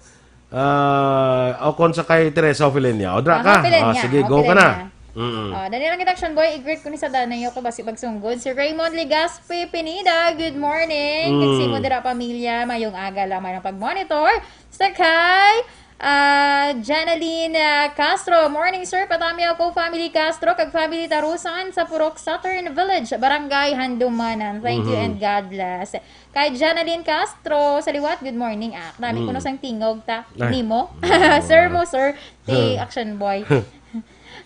Ah, o kon sa kay Teresa Ofelenia. O, dra Ah, ka. Ofelenia. Ah, sige, go ka na. Ofelenia. Mm-mm. Ah, dali lang kita, Action Boy. I-greet ko ni sa danay ko basi pagsunggod. Si Raymond Legaspi Pineda, good morning. Mm. Kag si mo dira, pamilya, mayong aga lang, mayong pag-monitor. Sa kay, ah, Janalyn, ah, Castro, "Morning, sir. Patami ako, family Castro, kag family Tarusan sa Purok Southern Village, Barangay Handumanan." Thank you Mhm. and God bless. Kay Janalyn Castro, sa liwat, good morning, ah. Dami Mm. ko no sang tingog ta. Ay. Nimo? Mm. Sir mo, sir. Ti Huh. Action Boy.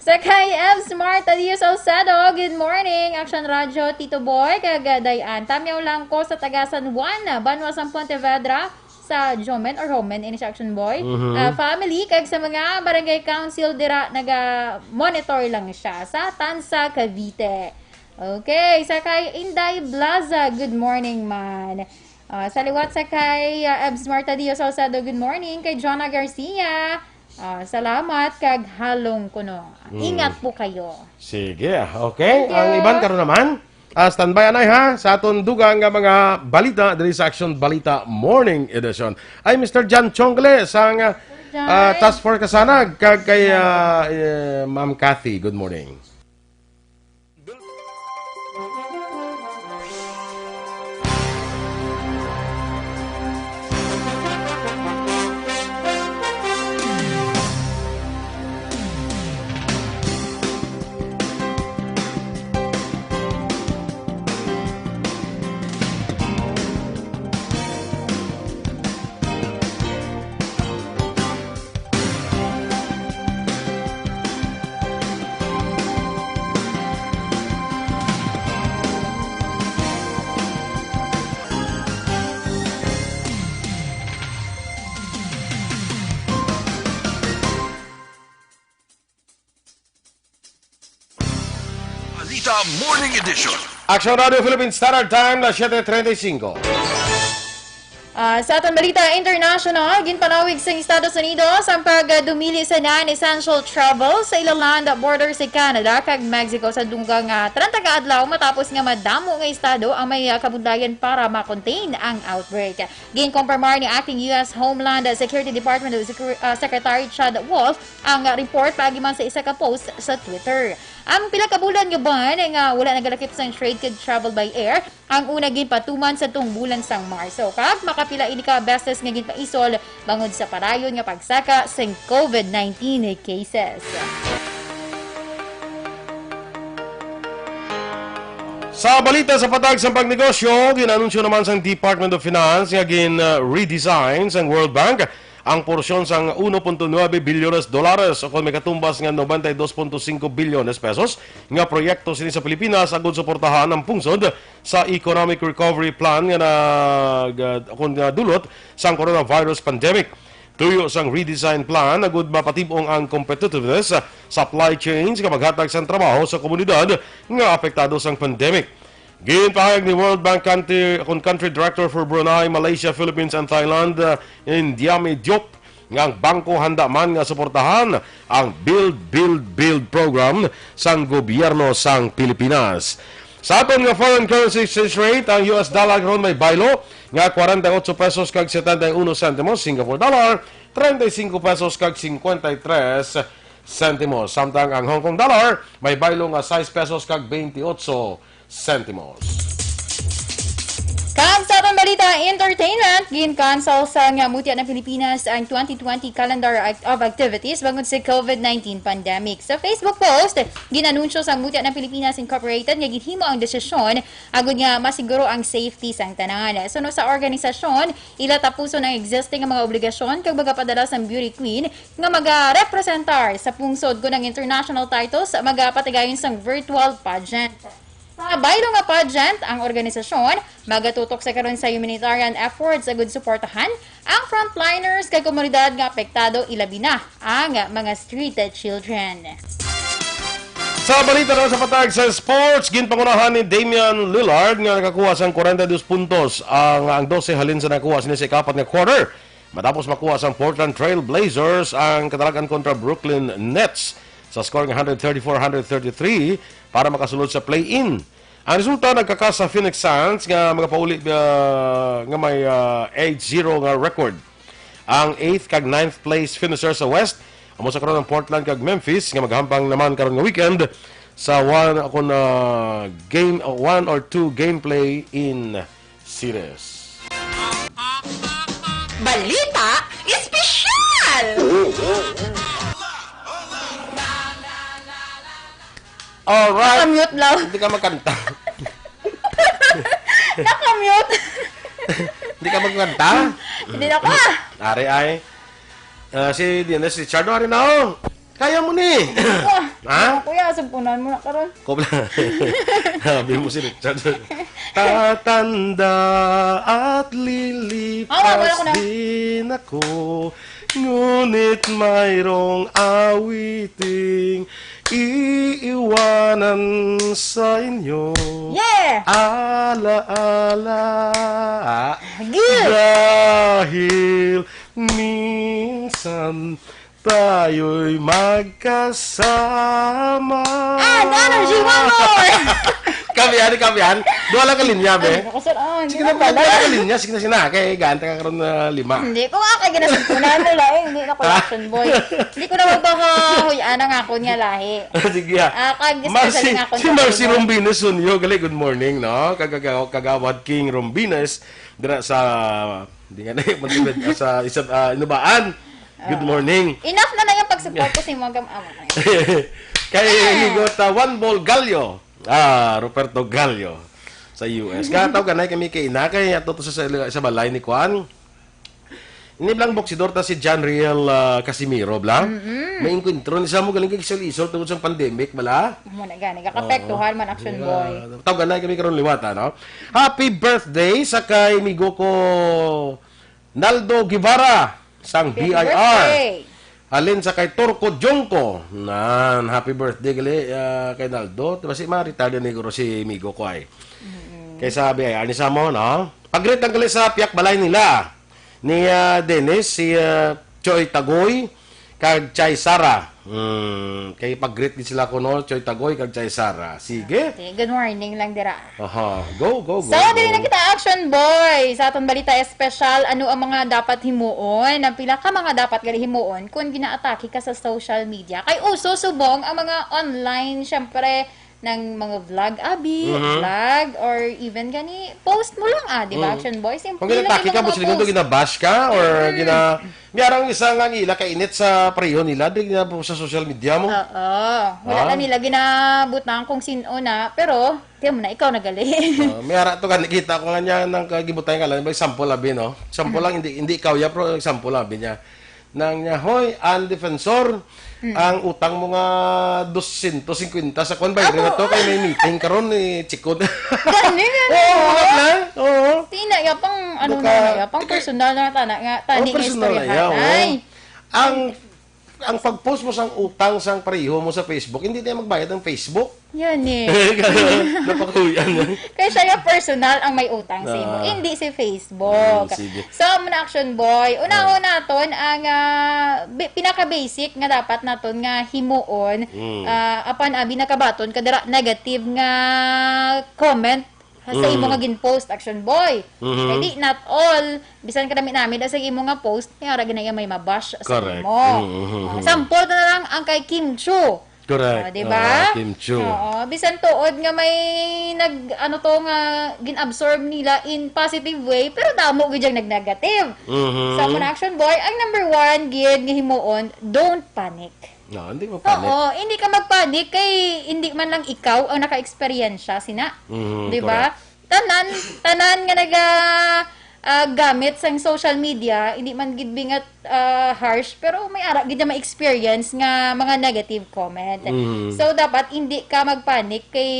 Sa kay Evs Marta Diaz Salcedo, good morning, Action Radio, Tito Boy, kag, ah, Dayan. Tamyaw lang ko sa taga San Juan, banwa sang Pontevedra, sa Jomen or Homen, ini siya, Action Boy. Mhm. Ah, family, kag sa mga barangay council dira, naga-monitor lang siya sa Tansa, Cavite. Okay, sa kay Inday Blaza, good morning man. Ah, sa liwat sa kay, ah, Ebs Marta Diaz Salcedo, good morning. Kay Jonah Garcia, ah, salamat kag halong kuno. Mm. Ingat po kayo. Sige, okay. Thank you. Ang iban karon naman, ah, standby anay ha, sa aton dugang nga mga balita diri sa Action Balita Morning Edition. Ay, Mister John Chongle sang, ah, John. Ah, Task Force Kasanag, kag kay, ah, eh, Ma'am Cathy. Good morning. Balita Morning Edition. Action Radio Philippine Standard Time, las siete treinta y cinco. Ah, sa aton balita international, ginpanawig sa Estados Unidos ang pagdumili sa non-essential travel sa ila land border sa Canada kag Mexico sa dugang, ah, treinta ka adlaw matapos nga madamo nga estado ang may, ah, kabudlayan para ma-contain ang outbreak. Ginkumpirmar ni Acting U S Homeland Security Department Secre-, ah, Secretary Chad Wolf ang, ah, report paagi man sa isa ka post sa Twitter. Ang pila ka bulan nga ban nga wala nagalakip sang trade kag travel by air, ang una ginpatuman sa tong bulan sang Marso, kag makapila ini ka beses nga ginpaisol bangod sa padayon nga pagsaka sang covid nineteen cases. Sa balita sa patag sa pagnegosyo, ginanunsyo naman sang Department of Finance nga gin, uh, redesign sang World Bank ang porsyon sang uno punto nuebe bilyones dolares, o kon may katumbas nga noventa y dos punto singko bilyones pesos, nga proyekto sini sa Pilipinas agud suportahan ang pungsod sa Economic Recovery Plan nga nag-, uh, kon, uh, dulot sang coronavirus pandemic. Tuyo sang redesign plan, agud mapatib-ong ang competitiveness, supply chains, nga maghatag sang trabaho sa komunidad nga apektado sang pandemic. Ginpahayag ni World Bank Country, kun Country Director for Brunei, Malaysia, Philippines, and Thailand, uh, Indiami Diop, nga ang bangko handa man nga suportahan ang Build, Build, Build program sang gobyerno sang Pilipinas. Sa aton nga foreign currency exchange rate, ang U S dollar karon may baylo nga kwarenta y ocho pesos kag setenta y uno sentimos, Singapore dollar, treinta y cinco pesos kag cincuenta y tres sentimos, samtang ang Hong Kong dollar may baylo nga sais pesos kag veintiocho sentimos. Kag sa aton Sa entertainment, gin-cancel sang Mutya ng Pilipinas ang twenty twenty calendar act-, of activities bangod sa COVID nineteen pandemic. Sa Facebook post, ginanunsyo sang Mutya ng Pilipinas Incorporated nga ginhimo ang desisyon agud nga masiguro ang safety sang tanan. Suno sa organisasyon, ila tapuson ang existing nga mga obligasyon kag magapadala sang beauty queen nga magarepresentar sa pungsod, kun ang international titles magapatigayon sang virtual pageant. Sa baylo nga pageant, ang organisasyon magatutok sa karon sa humanitarian efforts agud suportahan ang frontliners kag komunidad nga apektado, ilabi na ang mga street children. Sa balita na sa patag sa sports, ginpangunahan ni Damian Lillard nga nakakuha sang forty-two puntos ang, ang twelve halin sa nakuha sini sa ikapat nga quarter. Matapos makuha sang Portland Trail Blazers ang katalagan kontra Brooklyn Nets sa score nga one thirty-four thirty-three para makasulod sa play-in. Ang resulta nagkakas sa Phoenix Suns nga magapauli, ah, nga may, ah, eight zero nga record. Ang eighth kag ninth place finisher sa West amo sa karon ang Portland kag Memphis nga maghampang naman karon nga weekend sa one, kung, ah, game, ah, one or two game play in series. Balita espesyal! Alright. Nakamute lang. Hindi ka magkanta. Nakamute. Hindi ka magkanta? Hindi na ko, ah. Ari ay. Ah, si Dennis Richardo, ari na, oh. Kaya mo ni. Ah, Ha? Kuya, sampunan mo na karon. Kobla. Sabi mo si Richard. Tatanda at lilipas Awa, wala ko na. din ako, ngunit mayroong awiting iiwanan sa inyo. Yeah! Alaala. Good! Dahil minsan tayo'y magkasama. And energy, one more! Kabihan, kabihan. Duha lang ka linya, be. Ay, naku, sir, ah, hindi Sige na, na pala. Duha lang ka linya. Sige na, sige na. Kay gaan ta ka karon na lima. Hindi ko nga kay ginasampunan mo lang. Eh, hindi na ko Ha? Action boy. Hindi ko na magbahahuy-an ang akon nga lahi. Sige, ha. Ah, kag especially Marcy, nga akon si Marcy Rombines Sunyo. Gali, good morning, no? Kag-, kag-, Kagawad King Rombines, dira sa, di nga na, sa, isa, ah, Inubaan. Good Ah. morning. Enough na na yung pag-support ko sa mga gam-, ah, okay. Kay Ah. Amigo ta, Juan Bol Gallo. Ah, Ruperto Gallo sa U S. Kataw ganay kami kay ina, kay ato to sa, sa, sa balay ni Kwan. Ini lang boksidor ta si John Riel, ah, Casimiro, bla? Mm-mm. May inkwentro ni sa mo galing kay isol-isol tungod sa pandemic, bala? Mo na gani, kakapektuhan Oo. man, Action Yeah. Boy. Taw ganay kami karon liwat, ano? Happy birthday sa kay migo ko Naldo Guevara sang Happy B I R. birthday. Halin sa kay Turco Junco. Nan, happy birthday gali, ah, kay Naldo. Basi ma-retire ni guro si migo ko ay. Mm-mm. Kay sa B I R ni sa mo, no? Pag-greet ang gali sa piyak balay nila. Ni, ah, Dennis, si, ah, Choy Tagoy, kag Chay Sara. Hmm, kay pag-greet gid sila kuno, Choy Tagoy kag Chay Sara. Sige. Okay, good morning lang dira. Aha, go, go, go, So, dili go. na kita, Action Boy. Sa aton balita espesyal, ano ang mga dapat himuon? Ang pila ka mga dapat gali himuon kung ginaatake ka sa social media? Kay uso subong ang mga online, syempre, ng mga vlog, abi, Mhm. vlog, or even gani, post mo lang, ah, di ba, Mm. Action Boy? Simple Kung lang ginaatake yung ka, mga busiling mo, post. ginabash ka, or Mm. gina-, may arang isa nga ang ila kainit sa pareho nila, di gina-post sa social media mo. Oo. Wala Ah. na nila ginabutang kung sino na, pero, tiyan mo na, ikaw na gali. Ah, may ara to, gani kita ko nga niya, nang kagibutay nga lang, may sample, abi, no? Sample Mm. lang, hindi, hindi ikaw ya, pero example, abi niya. Nang niya, "Hoy, ang defensor, Mm. ang utang mo nga dosyentos singkwenta sa kwan, bayad na Ako, to, kay may meeting karon ni Chikod." Gani, gani, Oo, oh. wala na. Oo. Tina, ya pang, ano Baka, na, ya pang kay personal na tana nga, Oh, tani nga personal na istoryahan. ya, oh. Ay. Ang, ang pag-post mo sang utang sang pareho mo sa Facebook, hindi na magbayad ang Facebook. Yan eh. Napakuyan. Kaya siya yung personal ang may utang sa imo, Ah. hindi si Facebook. Mm, sige. So, amo na, Action Boy. Una-una Ah. naton ang, ah, bi-, pinaka-basic nga dapat naton nga himuon, Mm. ah, apan abi nakabaton ka dira negative nga comment sa imo Mm. nga gin-post, Action Boy. Mhm. Kay di, not all, bisan ka nami-nami da sa imo nga post, may ara ginaya may mabash sa Correct. imo. Mm, mhm, Ah, mhm. sample na lang ang kay Kim Chiu. Correct. Oh, di ba? Ah, Kim Chiu. Oo, bisan tuod nga may nag, ano to, nga gin-absorb nila in positive way, pero damo gyud ang nag-negative. Mhm. Sa amo na, Action Boy, ang number one gid nga himuon, don't panic. No, hindi mo panic. Oo, hindi ka magpanic kay hindi man lang ikaw ang naka-eksperyensya, sina. Mhm, di ba? Correct. Tanan, tanan nga naga, ah, gamit sang social media, hindi man gid bingat, ah, harsh, pero may ara gid na may experience nga mga negative comment. Mhm. So, dapat hindi ka magpanic kay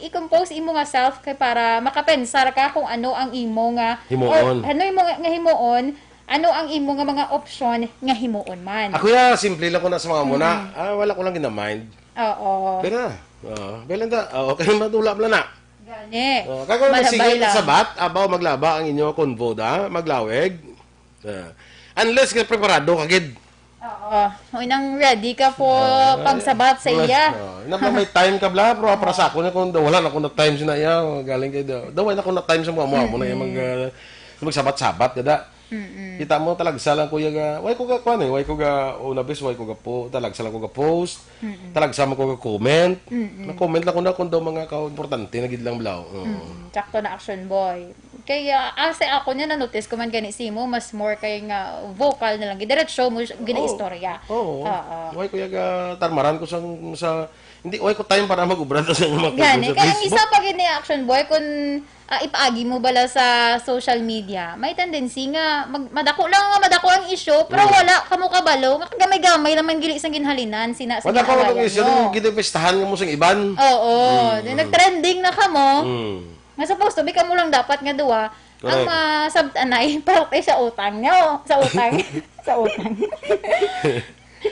i-compose imo nga self kay para makapensar ka kung ano ang imo nga, Himuon. or ano imo nga, nga himuon, ano ang imo nga mga opsyon nga himuon man. Ako ya, simple lang ko na sa mga muna. Mm. Ah, wala ko lang gina-mind. Oo. Pero, ah, Belinda, ah, okay, madula pala na. Gani. Oh, kag kung Malabay sige lang. Sabat, abaw maglaba ang inyo convo da, maglawig. Ah, unless nga preparado ka gid. Oo. Uy, nang ready ka po Ah, pagsabat sa plus, iya. Oh, na may time ka bla, pero para sa ako na kung wala na ko na time sina iya, oh, galing kay daw. Daw wala na ko na time sa mga mo, mo na yung mag, Mm-mm. ah, magsabat-sabat kada. Mm-mm. Kita mo, talagsa lang ko yung, ah, why ko ga, kuwan eh, why ko ga, una bes, why ko ga po, talagsa lang ko ga post, Mm-mm. talagsa mo ko ga comment. Mm-mm. Na-comment lang ko na kung daw mga ka-, importante na gid lang blaw. Oo. Mm-mm. Sakto na, Action Boy. Kaya, asa ako niya, na-notice ko man gani si mo, mas more kay nga vocal na lang. Diretso mo siya, ginaistorya. Oo. Oo. Why ko yung, ah, tarmaran ko sang, sa, hindi, why ko time para mag-ubra sa mga Gani, sa kaya ang Facebook? Isa pa gid ni Action Boy, kung, ah, ipaagi mo bala sa social media, may tendency nga mag-, madako lang nga madako ang issue, pero Mm. wala kamo kabalo nga gamay-gamay lang man gili sang ginhalinan, sina sa Madako ginagawa ang issue, niyo. Yung ginipistahan nga mo sang iban. Oo, Mm. then nag-trending na kamo. Mm. Nga supposed to be kamo lang dapat nga duwa ang Correct. masabtanay parte sa utang niyo, sa utang, sa utang.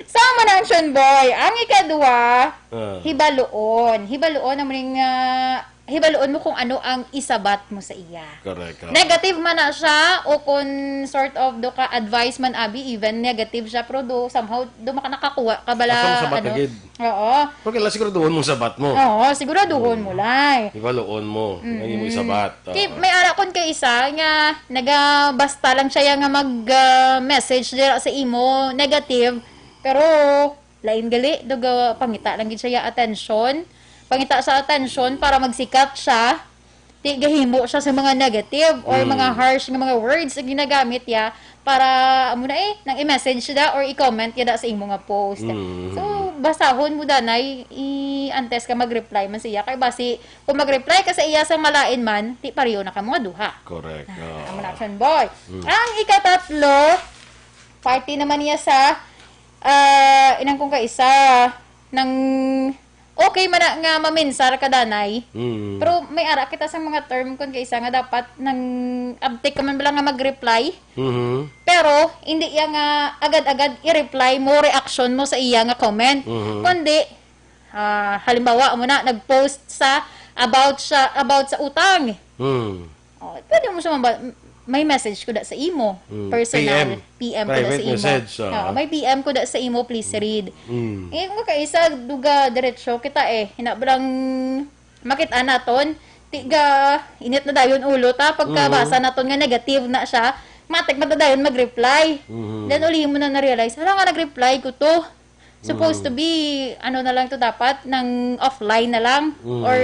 Sa manang Action Boy, ang ikaduha, Ah. hibaluon. Hibaluon ang maling, ah, hibaluon mo kung ano ang isabat mo sa iya. Correct, ah. Negative man na siya o kung sort of do ka advice man, abi, even negative siya, pero do somehow do maka-, nakakuha ka bala, Asa mo sabat ano? Ka gid? Oo. Pero kailangan siguraduhon mo sabat mo. Oo, siguraduhon mo, Mm. Lai. Hibaluon mo. Mm-mm. Ang imo isabat. Oo. Kay may ara kon kay isa nga nagabasta lang siya nga mag, ah, message dira sa imo, negative, pero lain gali, do ga-, pangita lang gid siya attention. Pangita sa attention para magsikat siya. Di gahimo siya sa mga negative or Mm. mga harsh nga mga words ang ginagamit niya para, amo na eh, nang i-message siya or i-comment niya sa imo nga post. Mm. So, basahon mo danay, i-, antes ka mag-reply man sa iya. Kay basi, kung mag-reply ka sa iya sa malain man, di pareho na kamo nga duha. Correct. Ah, Oo. amo na, Action Boy. Mm. Ang ikatatlo, party naman niya sa, ah, inang kong kaisa, nang okay man na nga maminsar ka danay. Mm. Pero may ara kita sa mga term kun kay isa nga dapat nang abtik ka man bala nga mag-reply. Mhm. Pero hindi iya nga agad-agad i-reply mo, reaction mo sa iya nga comment. Mhm. Kundi, ah, halimbawa mo na nag-post sa about sa, about sa utang. Mm. Oh, pwede mo siya maba-, may message ko da sa imo, Mm, personal, P M. P M ko da Private sa imo. Message, ah. Oo, may P M ko da sa imo, please read. Mm. Eh, kung kaisa, duga, diretso kita eh. Hinabrang makita naton, tiga, init na dayon ulo ta, pagkabasa Mm. naton nga negative na siya, matik man ta dayon mag-reply. Mm. Then, uli mo na na-realize, "Hala nga, nag-reply ko to." Supposed to Mm. be, ano na lang to dapat, nang offline na lang, Mm. or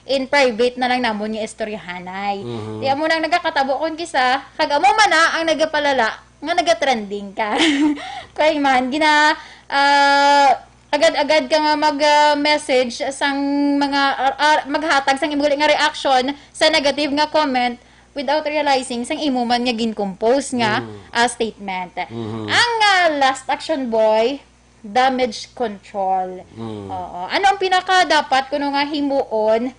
in private na lang namon nga istoryahanay. Mhm. Di amo nang nagakatabo kon kisa, kag amo man na ang nagapalala nga nagatrending ka. Kay man, gina-, ah, agad-agad ka nga mag, ah, message sang mga, ah, ah, maghatag sang imo gali nga reaction sa negative nga comment without realizing sang imo man nga gin-compose nga, Mm. ah, statement. Mhm. Ang, ah, last action, boy, damage control. Mm. Oo. Ano ang pinaka dapat kuno nga himuon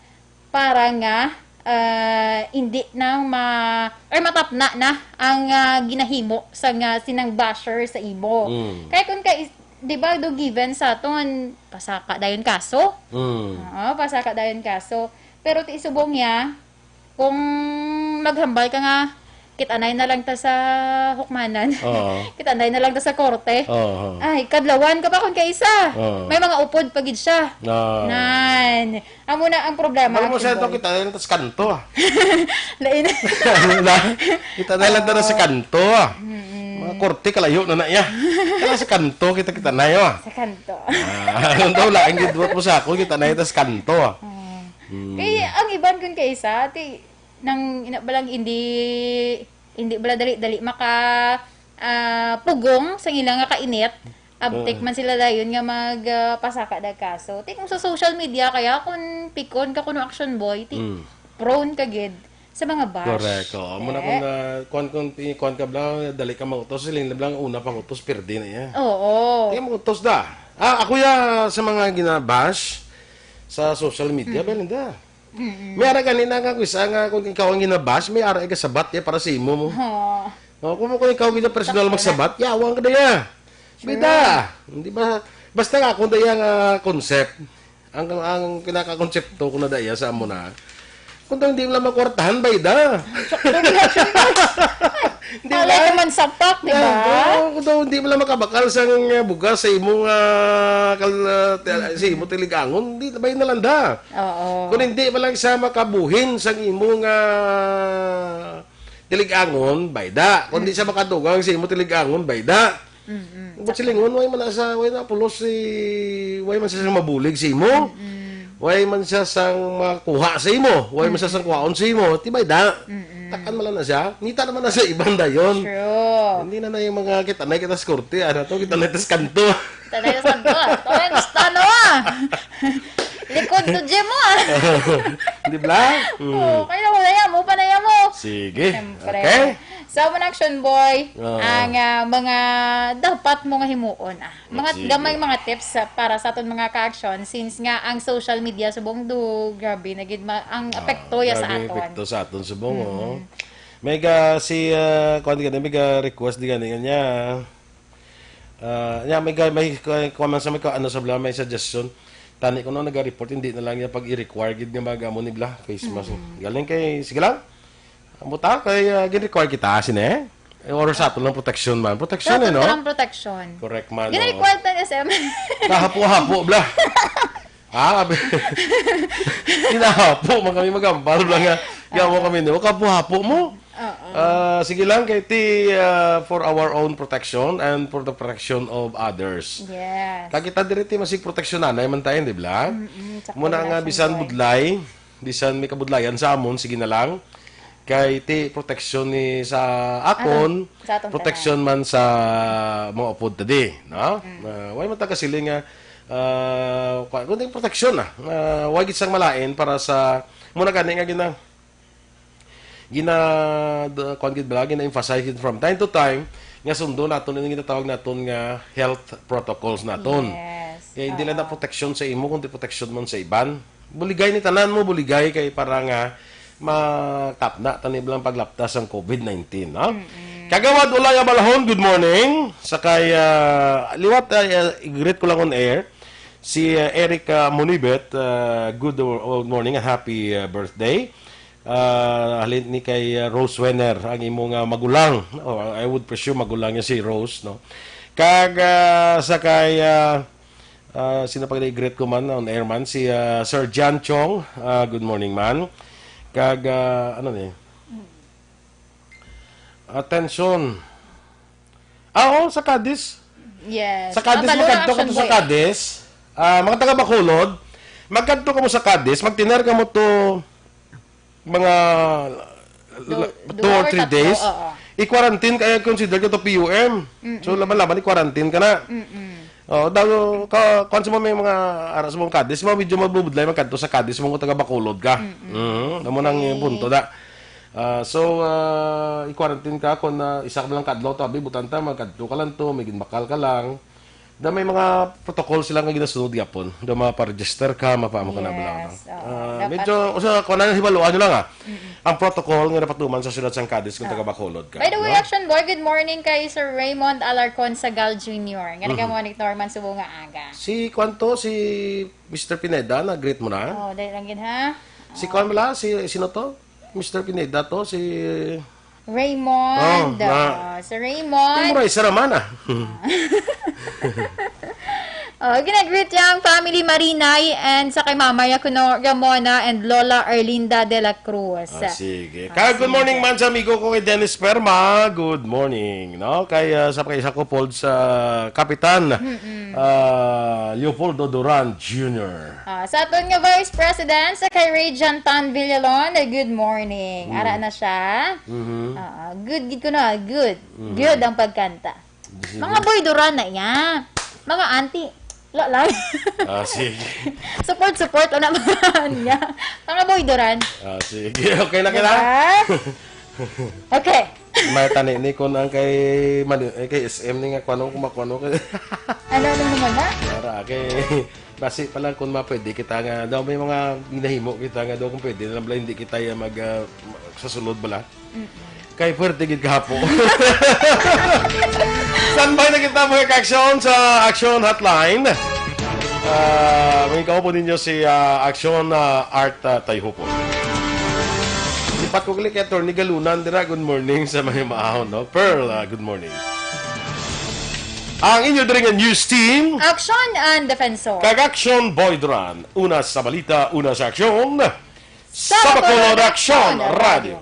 para nga, ah, hindi na ma-, or matapna na ang, ah, ginahimo sa nga sinang basher sa imo? Mm. Kaya kung ka is-, di ba, do given sa aton, pasaka dayon kaso? Mm. Oo, pasaka dayon kaso. Pero ti subong niya, kung maghambal ka nga, kitanay na lang ta sa hukmanan. Oo. Kitanay na lang ta sa korte. Oo. Ay, kadlawan ka pa kung kaisa. Oo. May mga upod pa gid siya. Oo. Nan. Amo na ang problema, Alam mo, actually. Sa ito, kitanay lang ta sa kanto, ah. Lain. Kitanay lang ta sa Oo. kanto, ah. Mm-mm. Mga korte, kalayo na na iya. Kaya sa kanto, kita-kita na yun. Sa kanto. Ah, ang daw laing gidwat mo sa ako, kita na ita sa kanto. Ah. Hmm. Kay ang iban kun kaisa, ti, nang ina ba lang, hindi, hindi bala dali-dali maka, ah, pugong sa ila nga kainit. Abtik Ah. man sila dayon nga mag, ah, pasaka dag kaso. Ti, kung sa social media, kaya kung pikon ka kuno action boy, ti, Mm. prone ka gid sa mga bash. Correct, oo. Amo na Eh. kung, ah, kuwan, kung, kuwan ka bala, dali ka mangutos, siling na bala, una pangutos, pirdi na iya. Oo. Kaya mangutos da. Ah, ako ya sa mga ginabash sa social media, Mm. Belinda. Mm-mm. May ara gani na nga, kung isa nga, kung ikaw ang ginabash, may ara ka sabat ya para sa imo mo. Oo. Oh, kung, kung ikaw gina personal Sakto na. magsabat, yawang ka na ya. Sure. Bida. Hindi ba? Basta nga, kung daya nga concept, ang, ang pinakakonsepto ko na daya sa amo na, kung daw hindi mo lang makwartahan, bayda. Sakto na, sure. Hindi Palay ba? naman sapak, di Yan, ba? oo, kung daw hindi mo lang makabakal sa nga bugas sa imong, ah, kal-, ah, ti-, Mm. sa imong tiligangon, hindi, bay na lang da. Oo. Kung hindi mo lang siya makabuhin sa imong, ah, tiligangon, bayda. Kung di siya Mm. makadugang sa imong tiligangon, bayda. Mm-mm. Ba't silingon, way man na sa, way na pulos si, way man siya sang mabulig sa imo. Mm-mm. Way man siya sang makuha sa imo. Way man siya Mm-mm. sang kuhaon sa imo. Tibay da. Mm-mm. Takan man lang na siya. Ngita naman na sa iban dayon. True. Hindi na na yung mga kita na kita sa korte. Ano to? Kita na kita sa kanto. Kita na kita sa kanto. Tawag, gusto ano ah. Likod to gym mo ah. Di ba? Mm. Oh, kaya mo na yan mo, panaya mo. Sige. Siyempre. Okay. So, mga action boy, Oo. ang, ah, mga dapat mo nga himuon, ah. Mga Sige. gamay mga tips sa, para sa aton mga ka-action, since nga ang social media subong do, grabe na gid ma-, ang Ah, epekto ya sa grabe ang aton. epekto sa aton subong, Mm. oh. May ga si, ah, kuwan di gani, may ga request di gani nga niya. Ah, niya, may ga-, may, kuwan man sa may ka-, ano sa bala, may suggestion. Tani ko no naga-report, hindi na lang niya pag i-require gid nga mag-amo ni bala, face mask. Mm. Galing kay, sige lang. Ang buta kay, ah, gin-require kita, sine? Eh, oras sa ato lang protection man. Protection, Sa eh, aton no? lang protection. Correct man, no? Gin-require ng S M. Kahapo-hapo, bla. Ah, abi. Hinahapo man kami magambal, bla, nga. Yawa Oo. kami, no? Kahapo-hapo mo. Oo. Ah, sige lang, kay ti, ah, for our own protection and for the protection of others. Yes. Kag kita diri ti masig proteksyonan, ay man tayo, di bla? Mm-mm, sakto Muna na, nga, bisan Sanggoy. budlay, bisan may kabudlayan sa amon, sige na lang. Kay ti proteksyon ni sa akon, Aton, sa aton proteksyon tanan. man sa mga upod tadi, no? Mm. Ah, way man ta kasiling nga, ah, kwa-, kundi proteksyon na. Ah, way gid sang malain para sa, muna gani nga gina-, gina-, d-, kuwan gid bala, gina-emphasize gid from time to time, nga sundo naton ang ginatawag naton nga health protocols naton. Yes. Kaya hindi lang na Oo. proteksyon sa imo, kundi proteksyon man sa iban. Buligay ni tanan mo, buligay kay para nga makapna tani lang paglapta sang covid nineteen, no? Mm-mm. Kagawad Ulay Abalahon, good morning. Sakay, ah, liwat, ah, ah, i-greet ko lang on air. Si, ah, Eric, ah, Munibet, ah, good o-, good morning and happy, ah, birthday. Ah, halin ni kay, ah, Rose Wenner, ang imo nga magulang. Oh, I would presume magulang niya si Rose, no? Kag, ah, sa kay, ah, Ah, sino pa gid i-greet ko man on air man? Si, ah, Sir Jan Chong. Ah, good morning, man. Kag, ah, ano ni? Attention. Ah, oh, sa Cadiz. Yes. Sa Cadiz, Ah, balo na magkadto ka action to sa boy. Cadiz. Ah, mga taga Bacolod, magkadto ka mo sa Cadiz, magtiner ka mo to mga Do-, la-, duha two or or three tatlo, days, oo. i-quarantine kaya consider ka to P U M. Mm-mm. So, laban-laban, i-quarantine ka na. Mm-mm. Oh, daw, ka, kung sa mo may mga aras mong Cadiz, mo medyo mabubudlay magkadto sa Cadiz, mo taga Bacolod ka. Mm-mm. Mhm. Amo nang Okay. punto da. Ah, so, ah, i-quarantine ka kung, ah, isa ka lang kadlaw, tabi, butanta, magkadto ka lang to, may ginbakal ka lang. Da may mga protocol sila nga ginasunod gyapon. Da maparegister ka, mapaamo ka na bala, no? Yes, oo. Ah, Dapat medyo, usa, kung ano, hibaluan nyo lang, ah. Mm-mm. Ang protocol nga napatuman sa siyudad sang Cadiz kung Ah. taga Bacolod ka, By the way, no? Action Boy, good morning kay Sir Raymond Alarcon Sagal Junior. Nga Mhm. nag-monitor man subong nga aga. Si, kwan to, si Mister Pineda, na-greet mo na? Oh, dali lang gid, ha? Si, kwan, bala, si, sino to? Mister Pineda to, si Raymond. Oh, na. Ah, si Raymond. Memorize sa raman, ah. Oh, ginagreet yang family Marinay and sa kay Mama Yakuno Ramona and Lola Arlinda de la Cruz. Ah, sige. Ah, Kaya good sige. morning man sa amigo ko kay Dennis Perma. Good morning, no? Kay ah, sa kay sa couple sa Kapitan ah, Leopoldo Duran Junior. Ah, sa aton nga Vice President, sa kay Ray Jantan Villalon, good morning. Ara na siya. Mhm. Ah, good gid ko na, good. Good ang pagkanta. Sige. Mga boy Duran na iya. Mga auntie. Lo lang. Ah, sige. Support, support lang naman niya. Mga boy Duran. Ah, sige. Okay na kita. Diba? Okay. May tani ni kung ang kay Manu, eh, kay S M ni nga kuno kung makuno kay Ano, ano naman na? Para kay basi pa lang kung mapwede kita nga daw may mga ginahimo kita nga daw kung pwede na lang bala hindi kita ya mag ah, sa sulod bala. Kay puwerte gid kahapo. Standby na kita, mga ka-aksyon, sa Action Hotline. Ah, may kaupo ninyo si ah, Action ah, Art ah, Tayhupon. Sipat ko gali kay Attorney Galunan dira. Good morning sa mga maahon, no? Pearl, ah, good morning. Ang inyo diri nga news team, Action and Defensor. Kag Action Boy Duran. Una sa balita, una sa aksyon. Sa Bacolod Aksyon Radio.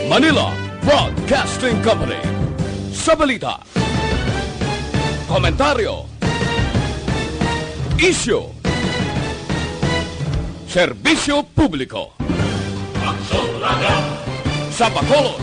Manila Broadcasting Company. Sa balita, komentaryo, isyu, serbisyo publiko. Aksyon Radio. Sa Bacolod,